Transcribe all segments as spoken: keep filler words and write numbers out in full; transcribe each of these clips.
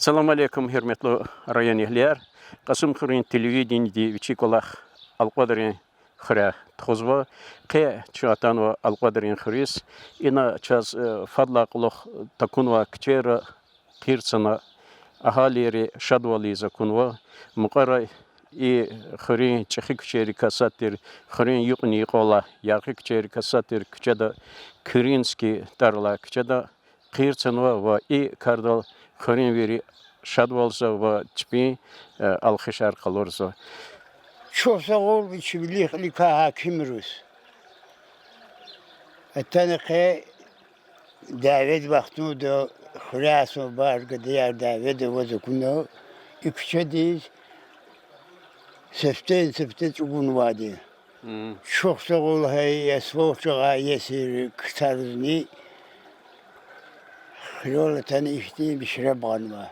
Салам алейкум, гьуьрметлу районэгьлияр. Кьасумхуьруьн телевидениеди вичин кӀвалах Алкьвадрин хуьряй тухузва. Къе чун атанва Алкьвадрин хуьруьз. Ина чаз, э, фадлай кьулухъ такунвай куьчейра къир цана, агьалийри шадвал ийиз акунва. Мукьвара и хуьруьн чӀехи куьчейрикай сад тир, хуьруьн юкьни-юкьвал алай яргъи куьчейрикай сад тир куьчеда, Куьринский тӀвар алай куьчеда къир цанва ва и кардал хуьруьн вири шадвалзава ва чпин, э, алхишар къалурзава. Чухсагъул вичин вилик-виликай гьакимриз. Атана къе дяведин вахтунда хуьряй санал бубаяр, гадаяр дяведа аваз акуна и куьчедиз сифтени-сифте чӀугунвайди. Чухсагъул гьа и асфальт жагъай есир ксаризни хирал атана ихьтин бишераб гъанва.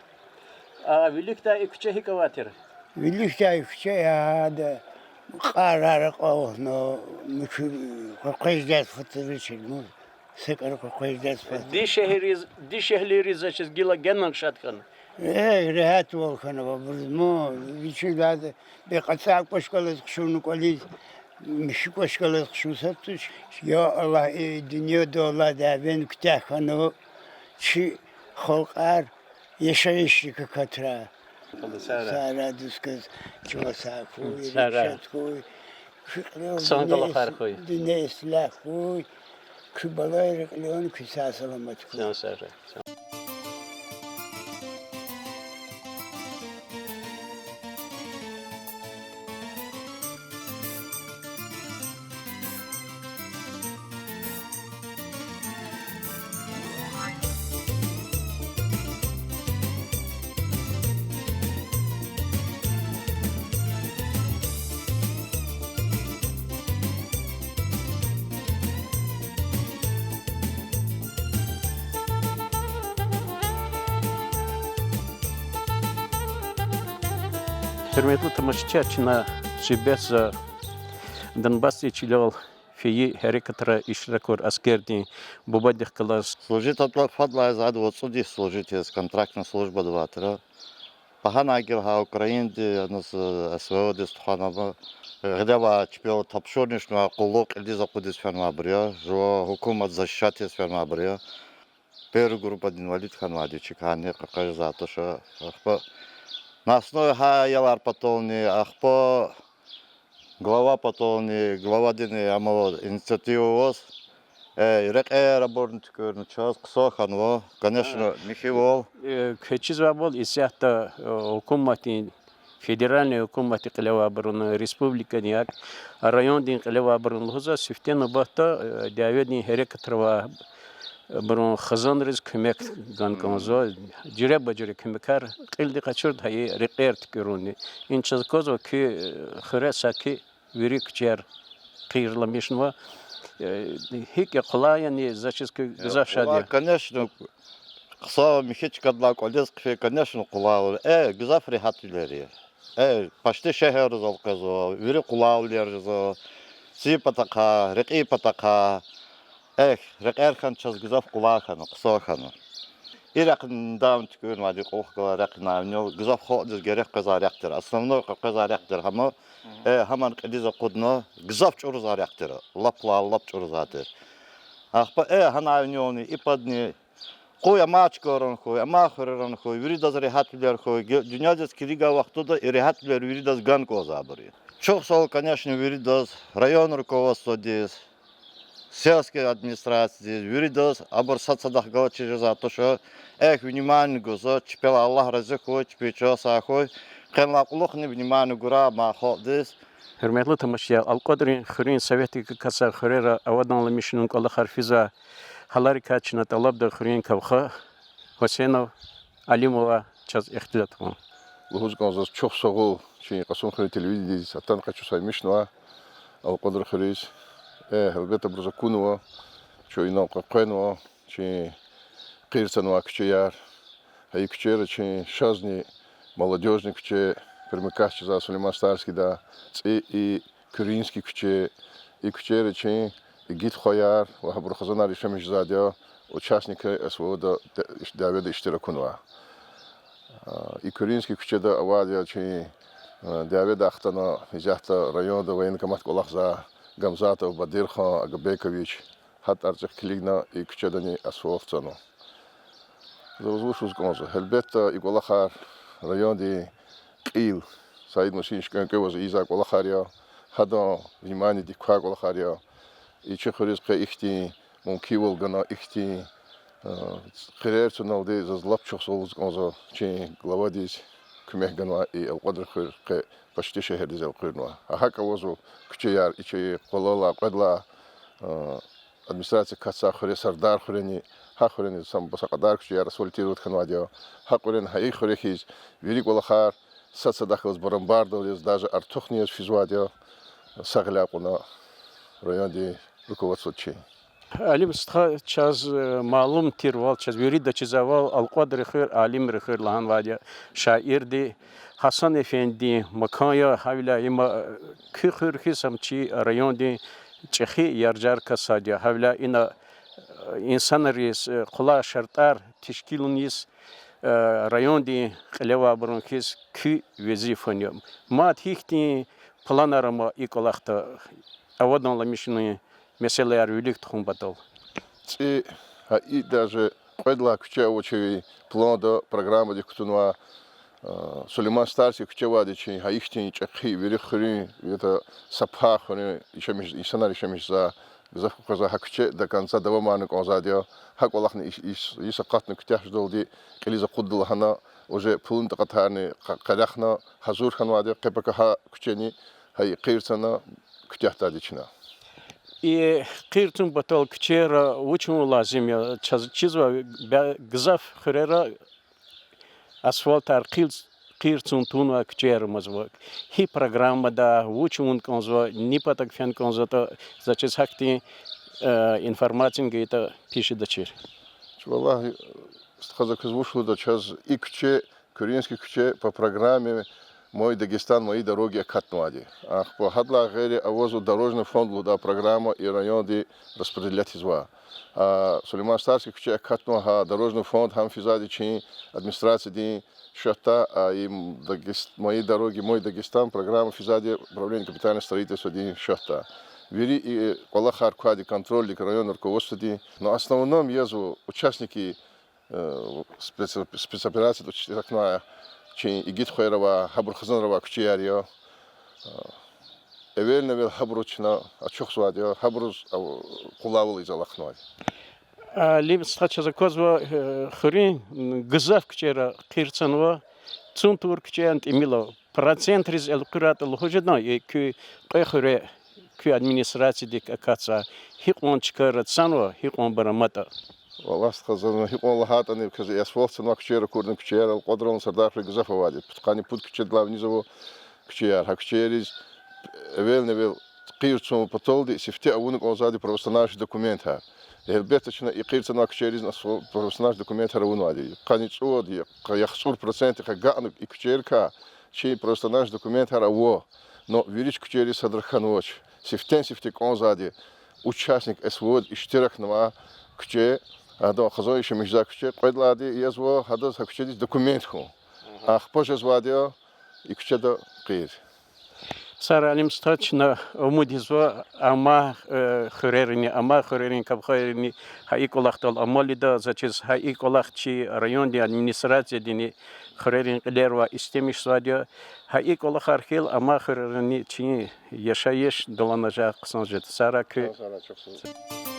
А виликдай и куьче гьикӀ авай тир? Виликдай и куьче я гьада, кьарар акьалтна, муькуь къекъвезвайди фу тир чи, ну, са кӀар къекъвезвайди фу тир. Дишегьлийриз, дишегьлийриз заз чиз гила генани шад хьана? Э, регьятвал хьанва абуруз, ма, вичи гьада, бес кьацӀай кӀвач галаз хъшуна кӀвализ, михьи кӀвач галаз хъшуз сад туш. Я Аллагь, и дуьньяда Аллагь дявени куьтягь хьана, чи халкьар яшайишрик акатрай. Сагърай, дустар, чун сагъ хьуй, рикӀ шад хьуй, куь кьилел дуьнья ислягь хьуй, куь балайрин кьилел куьн сагъ-саламат хьуй. Гьуьрметлу тамашачияр, чна суьгьбетзава Донбассдин чилел фейи гьерекатра иштиракур аскердин бубадихъ галаз. Служить авуртӀа, фадлай за вад-вад цӀуд йис служить ийиз, контрактный службада авайтӀа. Пагьанай гила гьа Украинади, яни СВО-диз тухвана, гъилевай чпел тапшурни шнавай къуллугъ кьилиз акъудиз фенвайбур я, жува гьукумат защищать ийиз фенвайбур я. Первый группадин инвалид хьанвайди я, чкани къекъвезвайди туш. Ахпа на основе гьа аялар патални, ахпа глава патални, главадин амава инициатива аваз, э, рекьер абурни туькӀуьрна чаз, хъсан хьанва, конечно, михьивал. Э, квез чизвайвал, исятда, э, гьукуматдин, федеральный гьукуматдин кьиле авайбурун, республикадин, як райондин кьиле авайбурун лугьузва, сифте нубатда, э, дяведин гьерекатра авайбурун хизанриз куьмек гана кӀанзава, жуьреба-жуьре куьмекар кьилди къачуртӀа, гьа и рекьер туькӀуьрунни. Им чаз аквазва куь, э, хуьре саки вири куьчеяр къирламишнава. Э, гьикӀ я, къулай яни, заз чиз куь гзаф шад я? Конечно, хъсан михьи чкадилай кӀвализ хъфин, конечно, къулайвал. Э, гзаф регьятвилер я. Э, почти шегьерриз элкъвезва, вири къулайвилер жезва, цин патахъай, рекьин патахъай. Эхь, рекьер хьана чаз гзаф къулай хьана, хъсан хьана. И рехъ недавно туькӀуьрнавайди, кьулухъ галай рехъ я винел, гзаф халкьдиз герек къвезвай рехъ тир. Основной къекъвезвай рехъ тир гьам, э, гьамани кьилиз акъудна, гзаф чӀурузвай рехъ тир, лап лап, лап чӀурузвай тир. Ахпа, э, гьанай винелни, и падни, къуй амай чкайрани хьуй, амай хуьрерани хьуй, виридаз регьятвилер хьуй, дуьньядиз килигай вахтунда и регьятвилер виридаз гана кӀанзавайбур я. Чухсагъул, конечно, виридаз, район руководстводиз, сельский администрациядиз, виридаз, абур сад-садахъ галачиз жезвайди туш, эхь, внимание гузва, чпелай Аллагь рази хьуй, чпи чан сагъ хьуй, къенлай кьулухъни внимание гурай амай халкьдиз. Гьуьрметлу тамашачияр, Алкьвадрин хуьруьн советдикай ксар хуьрера аваданламишунин кӀвалахар физва, гьаларикай чна тӀалабда хуьруьн кавха Гьусейнов Алимовай чаз ихтилат авун. Лугьуз кӀанзава заз, чухсагъул чи Кьасумхуьруьн телевидениедиз атана къе чун саймишнава Алкьвадра хуьруьз. Э, гьелбетда, абуруз акунва, чун инал къекъвенва чи къир цанвай куьчеяр. Гьа и куьчейра чи шазни Молодёжный куьче, примыкать жезвай Сулейман-Стальскийдай, цӀи и Куьринский куьче, и куьчейра чи игит хваяр ва гьабурун хизанар яшамиш жезвайди я, участникар СВО-да, дяведа иштиракунва. И Куьринский куьчеда авайди я чи, э, дяведай хтана, исятда районда военкомат кӀвалахзавай Гамзатов Бадирхан Агабекович, гьа тӀварцӀихъ килигна и куьчедани асфальт цана. Заз вуч лугьуз кӀанзава? Гьелбетда, и кӀвалахар райондин кьил, Саид Мусин шуькӀвен кӀеваз ийизвай кӀвалахар я, гьадан вниманиедик квай кӀвалахар я. И чи хуьруьз къе ихьтин мумкинвал гана, ихьтин, э, хъирер цуналди заз лап чухсагъул лугьуз кӀанзава чи главадиз, куьмек ганвай и Алкьвадрин хуьр къе почти шегьердиз элкъуьрнавай. Гьа гьакӀ авазва куьчеяр и чи къвалалай, кьвед лагьай, э, администрация катзавай хуьре, Сардар хуьрени, гьа хуьрени са, са кьадар куьчеяр асфальтировать хьанвайди я. Гьа кьуьрен гьа и хуьре хьиз вири кӀвалахар сад-садахъ галаз барамбардал яз, даже артухни яз физвайди я, са гъиляй кьуна райондин руководстводи чи. Алим стха, чаз, э, малум тирвал, чаз вирида чизвайвал, Алкьвадрин хуьр алимрин хуьр лагьанвайди я шаирди, Гьасан эфендидин макан я, гьавиляй има, э, куь хуьр хьиз ам чи райондин чӀехи яржар касди я, гьавиляй ина, э, инсанриз, э, къулай шартӀар тешкилун йис, э, райондин кьилевайбурун хьиз куь везифани я. Мад гьихьтин планар ама и кӀвалахда, аваданламишунин месэлаяр вилик тухун патал? ЦӀи, гьа и даже кьвед лагьай куьче авачиз планда, программадик кутунвай, э, Сулейман-Стальский куьче авайди чи, гьа ихьтин чӀехи, вири хуьруьн, это, са пай хуьруьн яшамиш, инсанар яшамиш жезвай, гзаф къекъвезвай гьа куьче до конца давамарна кӀанзавайди я. Гьа кӀвалахни йис, йис, йис акъатна куьтягь жедалди, кьилиз акъудда лагьана, уже пулунин такьатарни къе-, къерехна, гьазур хьанвайди я, къе-пака гьа куьчени гьа и къир цана куьтягьдайди чна. И къир цун патал куьчейра вуч авун лазим я? Чаз чизва, бя-, гзаф хуьрера асфальтар къил-, къир цун тавунвай куьчейра амазва. Гьи программада, вуч авун кӀанзава, ни патак фин кӀанзаватӀа, заз чиз гьахьтин, э, информацияни гайитӀа пис жедачир. Чи, валлагь, стха, за квез вуч лугьуда, чаз и куьче, Куьринский куьче по программе «Мой Дагестан, мои дороги» акатнавайди. Ахпа гьадалай гъейри авазва дорожный фонд лугьудай программа, и районди распределять ийизва. А Сулейман-Стальский куьче акатнава, гьа дорожный фонд гьам физвайди чи администрациядин счётдай, а и Дагест-, «Мои дороги, мой Дагестан» программа физвайди управление капитального строительстводин счётдай. Вири и кӀвалахар квайди контрольдик район руководстводин. Но основном язва участники, э, спец-, спецоперацияда иштиракнавай чи игит хвейри авай, гьабуру хизанра авай куьчеяр я. Э, эвелни-эвел гьабуруз чна ачухзавайди я, гьабуруз, а, къулайвал ийиз алахънавайди. Алим стха, чаз аквазва, э, хуьруьн, м, гзаф куьчейра къир цанва, цун тавур куьчеяр тӀимил ава. Процентриз элкъуьрайтӀа лугьуз жеда, э, куь кьве хуьре, куь администрациядик акатзавай, гьикьван чкайра цанва, гьикьван бараматӀа. Валлагь стха, за гьикьван лагьайтӀани, квез и асфальт цанвай куьчейра акурди, куьчеяр Алкьвадрални Сардар хуьрера гзаф авайди. Пудкъанни пуд куьчедилай виниз ава куьчеяр. Гьа куьчейриз эвелни-эвел къир цун паталди сифте авуна кӀанзавайди правоустанавливающий документар. Гьелбетда, чна и къир цанвай куьчейризни асфальт, правоустанавливающий документар авунвайди. Къанни цӀувад я, къа-, яхцӀур процент къе агакьна и куьчейрикай чи правоустанавливающий документар ава. Но вири чи куьчейриз садра хьанвач. Сифтени-сифте кӀанзавайди участник СВО-да иштиракнавай куьче, адан хизан яшамиш жезвай куьче, кьвед лагьайди язва, гьадаз гьа куьчедиз документ хьун. Ахпа жезвайди я и куьчеда къир. Сагърай, Алим стха, чна умуд ийизва, амай, э, хуьрерини, амай хуьрерин капхайрини гьа и кӀвалахдал амал ийида, заз чиз гьа и кӀвалах чи райондин администрациядини хуьрерин кьилер авай истемишзавайди я. Гьа и кӀвалахар хьайила, амай хуьрерини чи яшайиш даланажагъ хъсан жеда. Сагърай куь.